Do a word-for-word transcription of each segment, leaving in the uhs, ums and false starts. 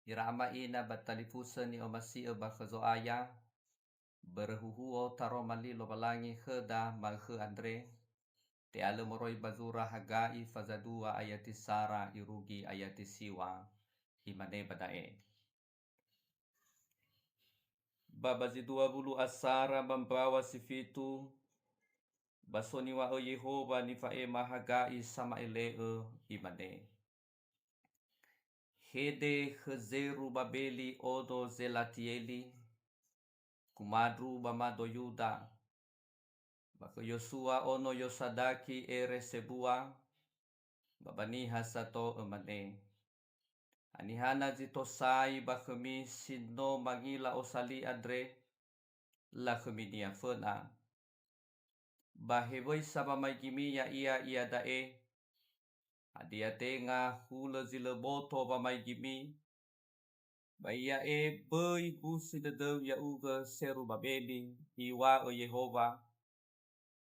Ira ama ina ba talifusö ni'omasi'ö ba khö Zo'aya, börö huhuo taroma li Lowalangi khöda ma'ökhö andre, te'alö moroi ba zura Haga'i faza dua ayati sara irugi ayati siwa, imane ba da'e. Ba ba zi dua wulu asara ba mbawa si fitu, ba so niŵa'ö Yehowa nifa'ema Haga'i sama'ele'ö, imane, Hede khö Zerubabeli ono Zelatieli, kumandru ba mado Yuda, ba khö Yosua ono Yosadaki ere sebua, ba ba niha sato ömane, Haniha na zi tosai ba khömi si no mangila osali andre? Lakhöminia föna. Ba hewöisa wamaigimi ya'ia iada'e? Hadia tenga hulö zi lö boto wamaigimi? Ba ia'e böi busi dödöu ya'ugö Serubabeli, iŵa'ö Yehowa.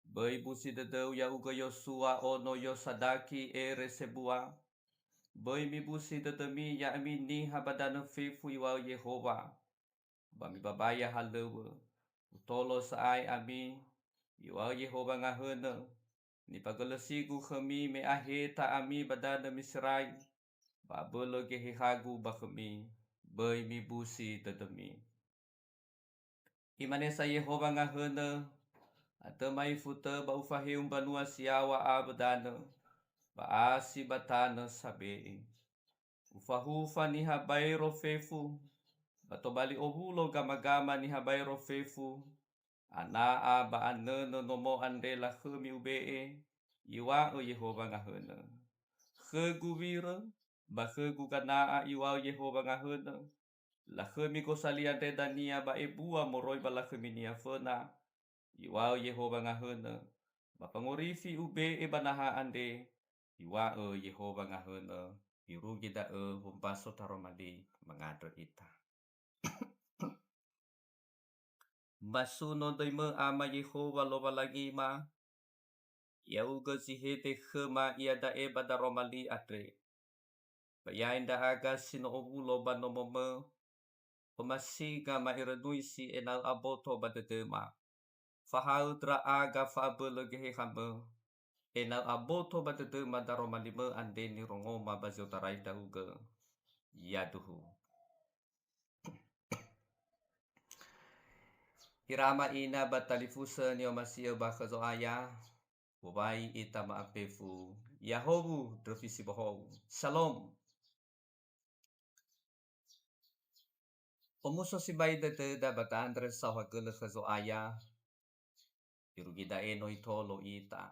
Böi busi dödöu ya'ugö Yosua ono Yosadaki ere sebua. Böi mibusi dödömi ya'ami niha ba danö fefu iŵa'ö Yehowa. Ba mibabaya halöŵö. Utolo sa'ae ami, iŵa'ö Yehowa ngahönö, nifagölösigu khömi me aheta ami ba danö Miserai, ba abölö gehehagu ba khömi, böi mibusi dödömi. Imane sa Yehowa ngahönö, Atö ma'ifu tö ba Ufaheu mbanua si yaŵa awö danö, ba asi ba tanö sabe'e. Ufahufa niha baero fefu, ba tobali owulo gamagama niha baero fefu, ana'a ba anönö nomo andre lakhömi ube'e, iŵa'ö Yehowa ngahönö. Khögu wirö, ba khögu gana'a iŵa'ö Yehowa ngahönö. Lakhömi gosali andre dania ba ebua moroi ba lakhöminia föna, iŵa'ö Yehowa ngahönö, ba fangorifi ube'e ba naha andre, iŵa'ö Yehowa ngahönö, irugi da'ö wombaso taroma li mangandrö ita. Masuno döimö Ama Yehowa Lowalangima, ya'ugö zi hede khöma iada'e ba daroma li andre. Ba ya'e ndra'aga si no owulo ba nomomö, omasiga ma'erönuisi ena'ö aboto ba dödöma. Fahaö ndra'aga fa'abölö gehehamö, ena'ö aboto ba dödöma daroma limö andre nirongoma ba zi otarai ndra'ugö. Yaduhu. Ira ama ina ba talifusö ni'omasi'ö ba khö Zo'aya, uŵai ita ma'afefu. Yahowu ndröfi si bohou. Shalom. Omuso sibai dödöda ba ta'andrö saohagölö khö Zo'aya. Irugi da'e no itolo ita.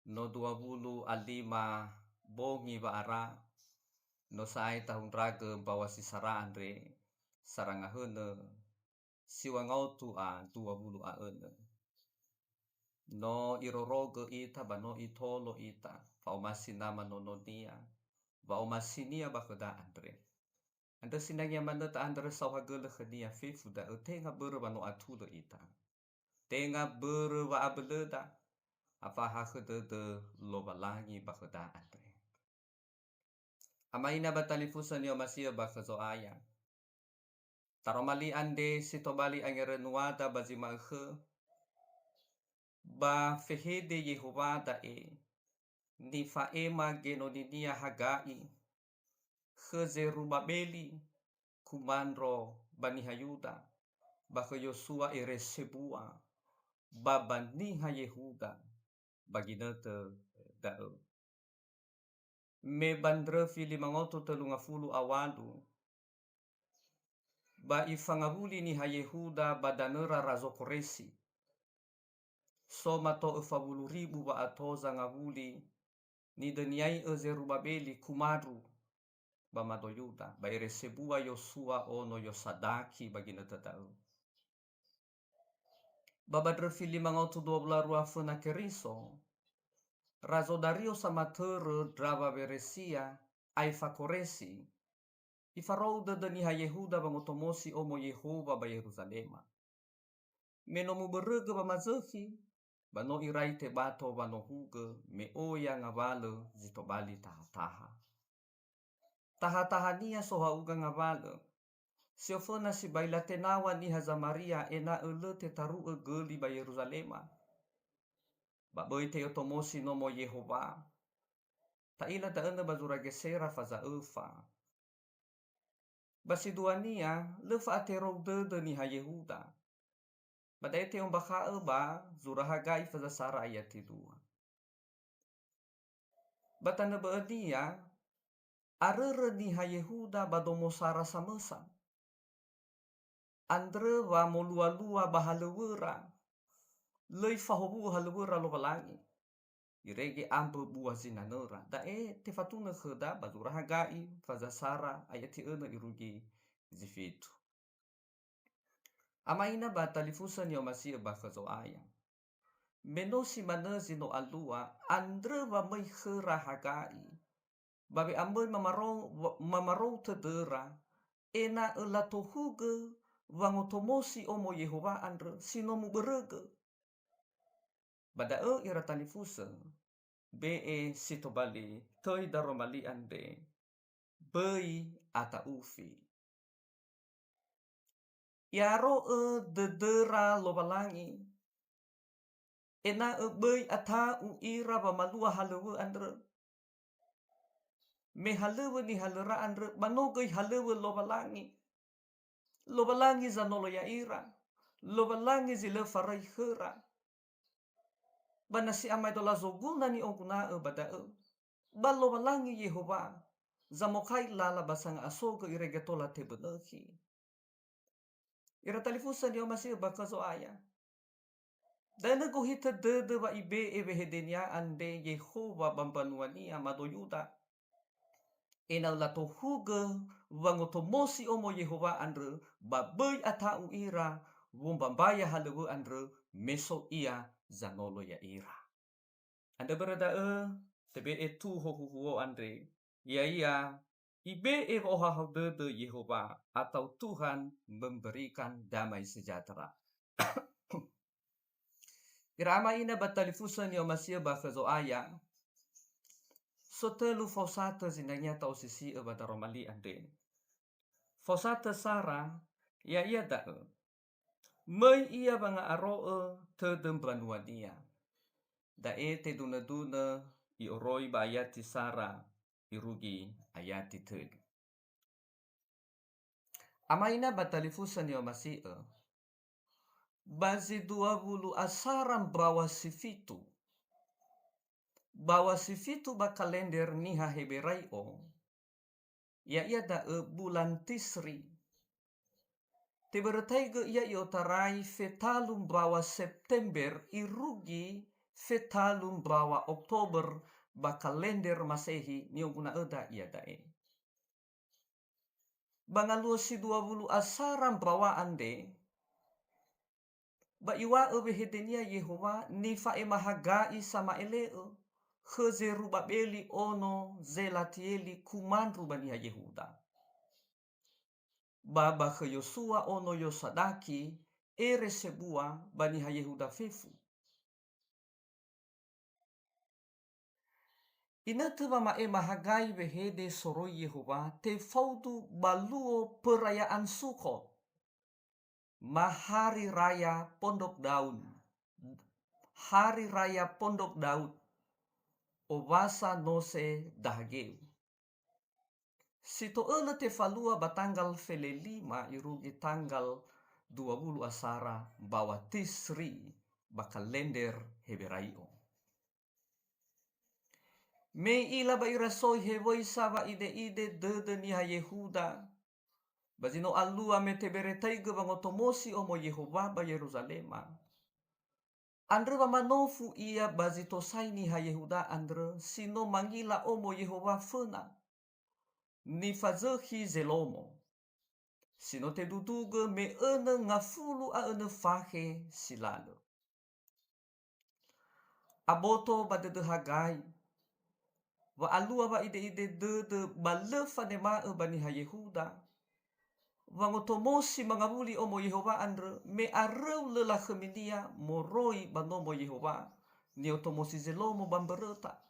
No dua wulu a lima bongi wa'ara, no sa'ae tahundragö mbaŵa si sara andre, sara ngahönö siŵa ngaotu a dua wulu a önö. No irorogö ita ba no itolo ita, fa'omasi Nama nononia, wa'omasinia ba khöda andre. Andrö sinangea manö ta'andrö saohagölö khönia fefu da'ö, tenga börö wa no atulö ita. Tenga börö wa'abölöda, afahakhö dödö Lowalangi ba khöda andre. Ama ina ba talifusö ni'omasi'ö ba khö Zo'aya. Taroma li andre si tobali angerönuada ba zi ma'ökhö, ba fehede Yehowa da'e, nifa'ema genoninia Haga'i, khö Zerubabeli, kumandro ba niha Yuda, ba khö Yosua ere sebua, ba ba niha Yehuda, ba ginötö da'ö. Me ba ndröfi lima ngaotu tölu ngafulu a walu, ba ifangawuli niha Yehuda ba danöra Razo Koresi. So mato öfa wulu ribu wa'ato zangawuli, nidöniai'ö Zerubabeli kumandru ba mado Yuda, ba ere sebua Yosua ono Yosadaki ba ginötö da'ö. Ba ba ndröfi lima ngaotu dua wulu a rua föna Keriso, Razo Dario samatörö ndrawa Weresia, aefa Koresi, ifarou dödö niha Yehuda wangotomosi omo Yehowa ba Yeruzalema. Me no mubörögö wamazökhi, ba no irai tebato wanohugö me oya ngawalö zi tobali taha-taha. Taha-tahania soha'uga ngawalö. Si oföna sibai latenaw̃a niha Zamaria ena'ö lö tetaru'ö göli ba Yeruzalema. Ba böi te'otomosi Nomo Yehowa. Ta'ila da'önö ba zura Gesera faza öfa. Ba si duania, lö fa'aterou dödö niha Yehuda. Ba da'e te'ombakha'ö ba zura Hagai faza sara ayati dua. Ba tanö bö'önia, arörö niha Yehuda ba domo sara samösa. Andrö wa molua-lua ba halöŵöra, lö ifahowu'ö halöŵöra Lowalangi. Irege ambö bua zinanöra. Da'e tefatunö khöda ba zura Hagai faza sara ayati önö irugi zi fitu. Ama ina ba talifusö ni'omasi'ö ba khö Zo'aya. Me no si manö zi no alua, andrö wa möi khöra Hagai. Ba we'amöi mamarou-, wa-, mamarou tödöra, ena'ö latohugö wangotomosi Omo Yehowa andrö si no mubörögö. Ba da'ö ira talifusö, be'e si tobali töi daroma li andre, böi ata'ufi. I'aro'ö dödöra Lowalangi, ena'ö böi ata'u ira wamalua halöŵö andrö. Me halöŵö nihalöra andrö, ba no göi halöŵö Lowalangi. Lowalangi zanolo ya'ira. Lowalangi zi lö faröi khöra. Ba na si amaedola zoguna ni'oguna'ö ba da'ö, ba Lowalangi Yehowa, zamokai lala ba sanga'asogö irege tola tebönökhi. Ira talifusö ni'omasi'ö ba khö Zo'aya. Da'ö gohitö dödö wa ibe'e wehedenia andre Yehowa ba mbanuania mado Yuda. Ena'ö latohugö wangotomosi Omo Yehowa andrö, ba böi ata'u ira wombambaya halöŵö andrö, me so ia zanolo ya'ira. Andrö börö da'ö, tebe'e tuho huhuo andre, ya'ia, ibe'e wa'ohahau dödö Yehowa atau Tuhan memberikan damai sejahtera. Ira ama ina ba talifusö ni'omasi'ö ba khö Zo'aya, so tölu faosatö zinangea ta'osisi'ö ba daroma li andre. Faosatö sara, ya'ia da'ö, möi ia wanga'aro'ö tödö mbanuania. Da'e tedunö-dunö i'oroi ba ayati sara irugi ayati tölu. Ama ina ba talifusö ni'omasi'ö, ba zi dua wulu asara mbaŵa si fitu. Mbaŵa si fitu ba kalender niha Heberai'o, ya'ia da'ö bulan Tisri. Tebörötaigö ia i'otarai fetalu mbaŵa September irugi fetalu mbaŵa Oktober ba kalender Masehi ni'oguna'öda iada'e. Ba ngaluo si dua wulu asara mbaŵa andre, ba iŵa'ö wehedenia Yehowa nifa'ema Hagai sama'ele'ö khö Zerubabeli ono Zelatieli kumandru ba niha Yehuda. Ba ba khö Yosua ono Yosadaki ere sebua ba niha Yehuda fefu. Inötö wama'ema Hagai wehede soroi Yehowa tefaudu ba luo Perayaan Sukhot, ma hari raya Pondok Daun, hari raya Pondok Daud, owasa nose dahageu. Si to'ölö tefalua ba tanggal felelima irugi tanggal dua wulu asara mbaŵa Tisri ba kalender Heberai'o. Me i'ila ba ira soi hewöisa wa'ide-ide dödö niha Yehuda, ba zi no alua me teberetaigö wangotomosi Omo Yehowa ba Yeruzalema. Andrö wa manofu ia ba zi tosai niha Yehuda andrö si no mangila Omo Yehowa föna, nifazökhi Zelomo, si no tedudugö me önö ngafulu a önö fakhe si lalö. Aboto ba dödö Hagai, wa alua wa'ide-ide dödö ba lö fanema'ö ba niha Yehuda, wangotomosi mangawuli Omo Yehowa andrö me aröu lö lakhöminia moroi ba Nomo Yehowa, ni'otomosi Zelomo ba mböröta.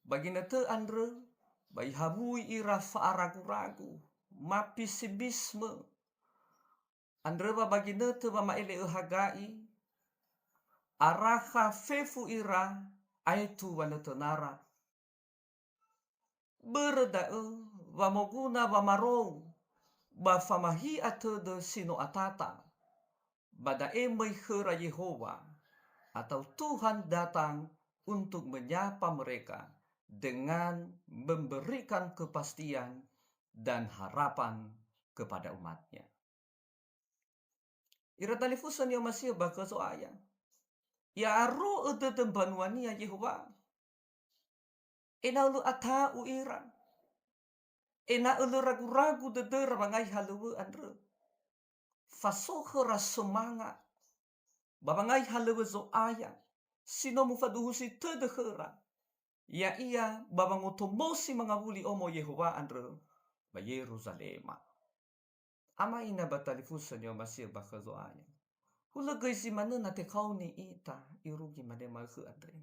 Ba ginötö andrö, ba ihawui ira fa'aragu-ragu, ma pesimisme. Andrö wa ba ginötö wama'ele'ö Hagai, arakha fefu ira aetu wanötönara. Börö da'ö wa moguna wamarou ba famahi'a tödö si no atata, ba da'e möi khöra Yehowa, atau Tuhan datang untuk menyapa mereka dengan memberikan kepastian dan harapan kepada umat-Nya. Ira talifusö ni'omasi'ö ba khö Zo'aya. I'aro'ö dödö mbanua-Nia Yehowa. Ena'ö lö ata'u ira. Ena'ö lö ragu-ragu dödöra wangai halöŵö andrö. Faso khöra somanga ba wangai halöŵö Zo'aya si no mufaduhusi tödö khöra, ya'ia ba wangotomosi mangawuli omo Yehowa andrö ba Yeruzalema. Ama ina ba talifusö ni'omasi'ö ba khö Zo'aya. Hulö göi zi manö na tekaoni ita irugi mane ma'ökhö andre.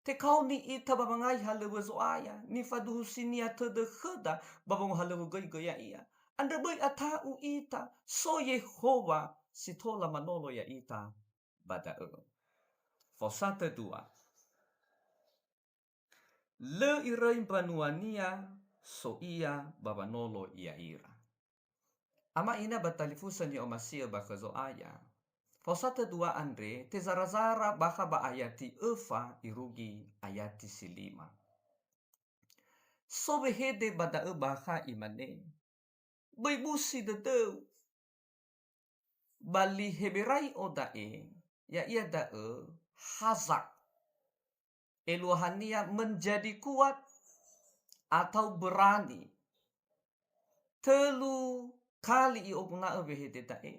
Tekaoni ita ba wangai halöŵö Zo'aya, nifaduhusi-Nia tödö khöda ba wangohalöŵö göigö Ya'ia. Andrö böi ata'u ita, so Yehowa si tola manolo ya'ita ba da'ö. Faosatö dua. Lö iröi mbanua-Nia, so Ia ba wanolo ya'ira. Ama ina ba talifusö ni'omasi'ö ba khö Zo'aya. Faosatö dua andre tezara-zara bakha ba ayati öfa irugi ayati si lima. So wehede ba da'ö bakha imane, "Böi busi dödöu." Ba li Heberai'o da'e, ya'ia da'ö hazak. Eluahania menjadi kuat atau berani. Tölu kali i'oguna'ö wehede da'e.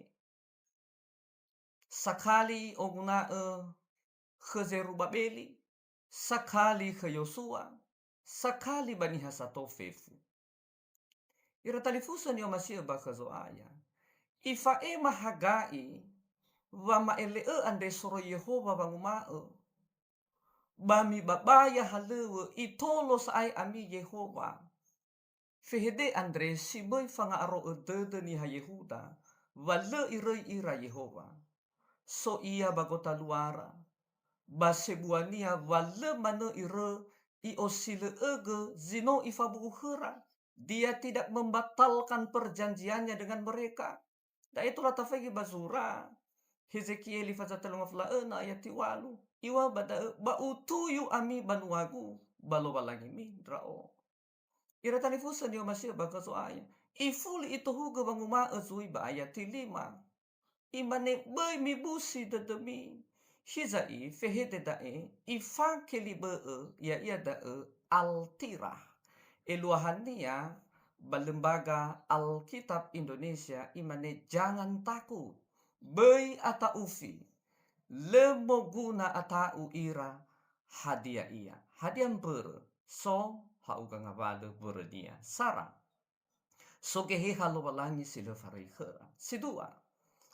Sakali i'oguna'ö khö Zerubabeli, sakali khö Yosua, sakali ba niha sato fefu. Ira talifusö ni'omasi'ö ba khö Zo'aya. Ifa'ema Hagai wama'ele'ö andre soroi Yehowa wanguma'ö, "Ba mibabaya halöŵö, itolo sa'ae ami Yehowa." Fehede andre si möi fanga'aro'ö dödö niha Yehuda, wa lö iröi ira Yehowa. So ia ba gotaluara, ba sebuania wa lö manö irö i'osilö'ögö zi no ifabu'u khöra. Dia tidak membatalkan perjanjiannya dengan mereka. Da'e tola tafaigi ba zura Hezekieli faza tellu ngafulu a enam ayati walu. Iŵa'ö ba da'ö, "Ba utuyu ami banuagu, ba Lowalangimi ndra'o." Ira talifusö ni'omasi'ö ba khö Zo'aya. Ifuli itohugö wanguma'ö zui ba ayati lima. Imane, "Böi mibusi dödömi." Hiza'i fehede da'e ifake li bö'ö, ya'ia da'ö Al-Tirah. Eluahania ba Lembaga Alkitab Indonesia imane, "Jangan takut, böi ata'ufi. Lö moguna ata'u ira hadia ia." Hadia mbörö? So ha'uga ngawalö mbörönia. Sara. So Geheha Lowalangi si lö faröi khöra. Si dua,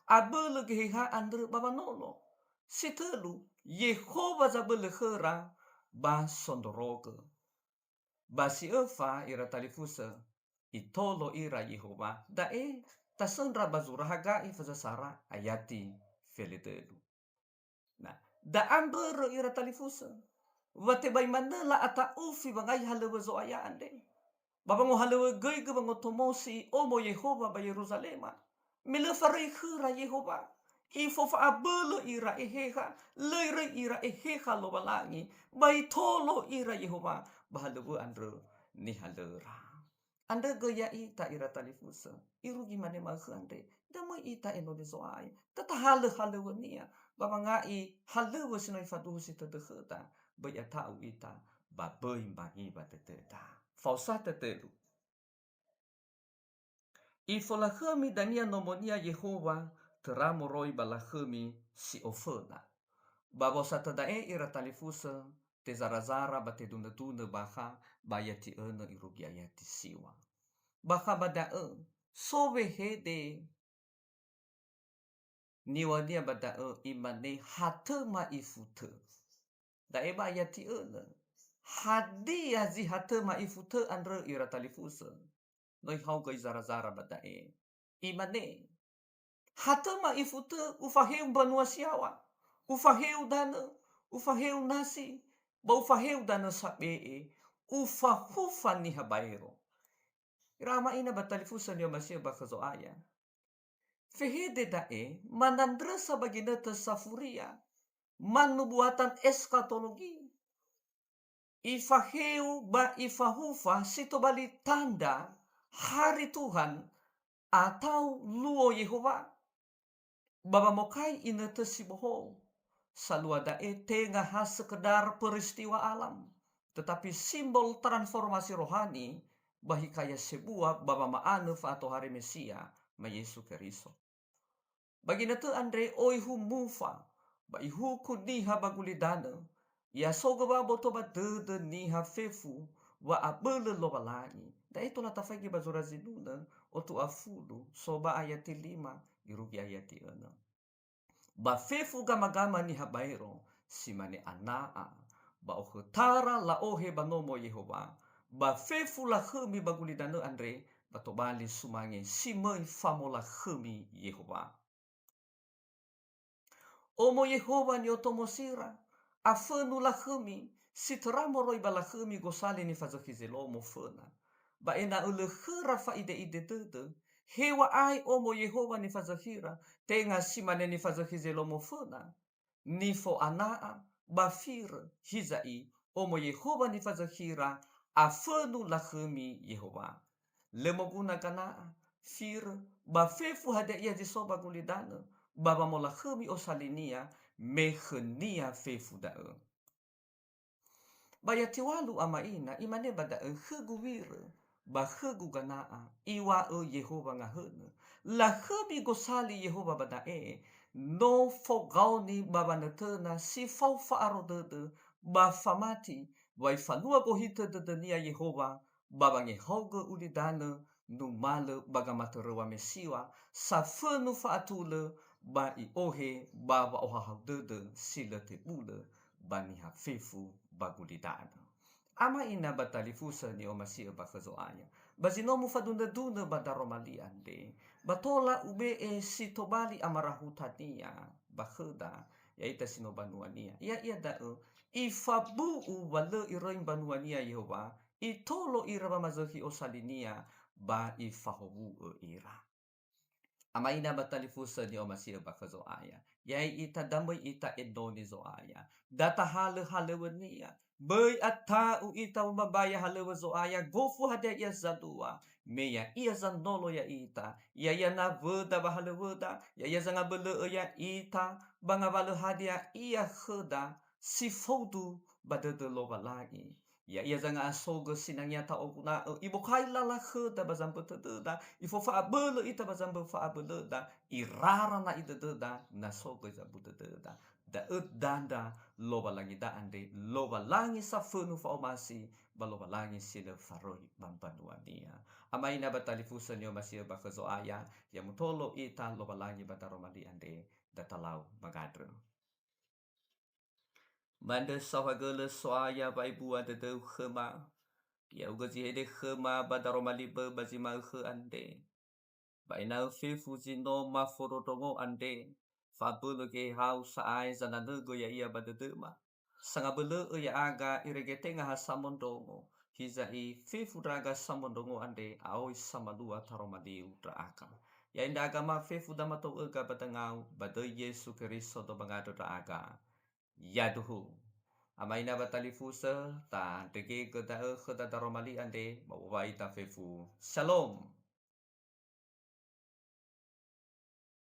abölö Geheha andrö ba wanolo. Si tölu, Yehowa zabölö khöra ba sondrorogö. Ba si öfa ira talifusö, itolo ira Yehowa. Da'e tasöndra ba zura Hagai faza sara ayati fele tölu. Nah, da'a mbörö ira talifusö, wa tebai manö la'ata'ufi wangai halöŵö Zo'aya andre. Ba wangohalöŵögöigö wangotomosi omo Yehowa ba Yeruzalema. Me lö faröi khöra Yehowa, ifofa'abölö ira Eheha, lö iröi ira Eheha Lowalangi, ba itolo ira Yehowa ba halöŵö andrö nihalöra. Andrö göi ya'ita ira talifusö, irugi mane ma'ökhö andre, da möi ita enoni Zo'aya, da tahalö halöŵönia, ba wanga'i halöŵö si no ifaduhusi tödö khöda, böi ata'u ita, ba böi mbangi ba dödöda. Faosatö tölu. Ifolakhömi dania nomonia Yehowa, töra moroi ba lakhömi si oföna. Ba wosatö da'e ira talifusö, tezara-zara ba tedunö-dunö bakha ba ayati önö irugi ayati siŵa. Bakha ba da'ö, so wehede niŵa'önia ba da'ö, imane, "Hatö ma'ifu tö." Da'e ba ayati önö. Hadia zi hatö ma'ifu tö andrö ira talifusö? No ihaogö zara-zara ba da'e. Imane, "Hatö ma'ifu tö ufaheu mbanua si yaŵa, ufaheu danö, ufaheu nasi, ba ufaheu danö sabe'e, ufahufa niha baero." Ira ama ina ba talifusö ni'omasi'ö ba khö Zo'aya. Fehede da'e manandrösa ba ginötö safuria, manubuatan eskatologi. Ifaheu ba ifahufa si tobali tanda hari Tuhan atau luo Yehowa. Ba wamokai inötö si bohou, salua da'e tenga ha sekedar peristiwa alam, tetapi simbol transformasi rohani ba hikaya sebua ba wama'anö fa'atohare Mesia, ma Yesu Keriso. Ba ginötö andre oi humufa, ba ihuku niha ba gulidanö, ya so göwa boto ba dödö niha fefu wa'abölö Lowalangi. Da'e tola tafaigi ba zura zinunö, otu afulu, so ba ayati lima, irugi ayati önö. Ba fefu gamagama niha baero, si mane ana'a, ba okhötara la'ohe ba nomo Yehowa, ba fefu lakhömi ba gulidanö andre, ba tobali sumange si möi famolakhömi Yehowa. Omo Yehowa ni'otomosira, afönu lakhömi, si töra moroi ba lakhömi gosali nifazökhi zelomo föna. Ba ena'ö lö khöra fa'ide'ide dödö, heŵa'ae omo Yehowa nifazökhira, tenga si mane nifazökhi zelomo föna. Nifo'ana'a ba firö, hiza'i, omo Yehowa nifazökhira, afönu lakhömi Yehowa. Lö moguna gana'a, firö, ba fefu hadia ia zi so ba gulidanö, ba wamolakhömi osalinia, me khönia fefu da'ö. Ba ya tiwalu ama ina, imane ba da'ö, "Khögu wirö, ba khögu gana'a, iŵa'ö Yehowa ngahönö." Lakhömi gosali Yehowa ba da'e, no fogaoni ba wanötöna si fao fa'aro dödö, ba famati, wa ifalua gohitö dödönia Yehowa, ba wangehaogö ulidanö numalö ba gamatöröŵa mesiŵa, safönu fa'atulö, ba i'ohe ba wa'ohahau dödö si lö tebulö ba niha fefu ba gulidanö. Ama ina ba talifusö ni'omasi'ö ba khö Zo'aya. Ba zi no mufadunödunö ba daroma li andre, ba tola ube'e si tobali amarahutania ba khöda, ya'ita si no banuania. Ya'ia da'ö, ifabu'u wa lö iröi mbanuania Yehowa, itolo ira wamazökhi osalinia, ba ifahowu'ö ira. Ama ina ba talifusö ni'omasi'ö ba khö Zo'aya. Ya'i ita da möi ita enoni Zo'aya. Da tahalö halöŵönia. Böi ata'u ita wamabaya halöŵö Zo'aya, gofu hadia ia zalua. Me ya'ia zanolo ya'ita. Ya'ia nawöda ba halöŵöda. Ya'ia zangabölö'ö ya'ita. Ba ngawalö hadia ia khöda si faudu ba dödö Lowalangi. Ya'ia zanga'asogö sinangea ta'oguna'ö, ibokai lala khöda ba zambötö döda, ifofa'abölö ita ba zambö fa'abölöda, irara na'i dödöda, na so göi zambu dödöda. Da'ö dandra Lowalangi da andre, Lowalangi safönu fa'omasi, ba Lowalangi si lö faröi ba mbanuania. Ama ina ba talifusö ni'omasi'ö ba khö Zo'aya, ya mutolo ita Lowalangi ba daroma li andre, da talau mangandrö. Ma'andrö saohagölö So'aya wa'ebua dödöu khöma, ya'ugö zi hede khöma ba daroma li böu ba zi ma'ökhö andre. Ba ena'ö fefu zi no mafondrondrongo andre, fa'abölö geheha-U sa'ae zananögö ya'ia ba dödöma. Sangabölö'ö ya'aga irege tenga ha samondrongo, hiza'i fefu ndra'aga samondrongo andre a'oi samalua taroma li-U ndra'aga. Ya'e ndra'aga ma fefu damatou'öga ba danga-U, ba döi Yesu Keriso domangandrö ndra'aga. Yaduhu. Ama ina ba talifusö, tandregegö da'ö khöda daroma li andre, ba uŵa'ö ita fefu. Shalom.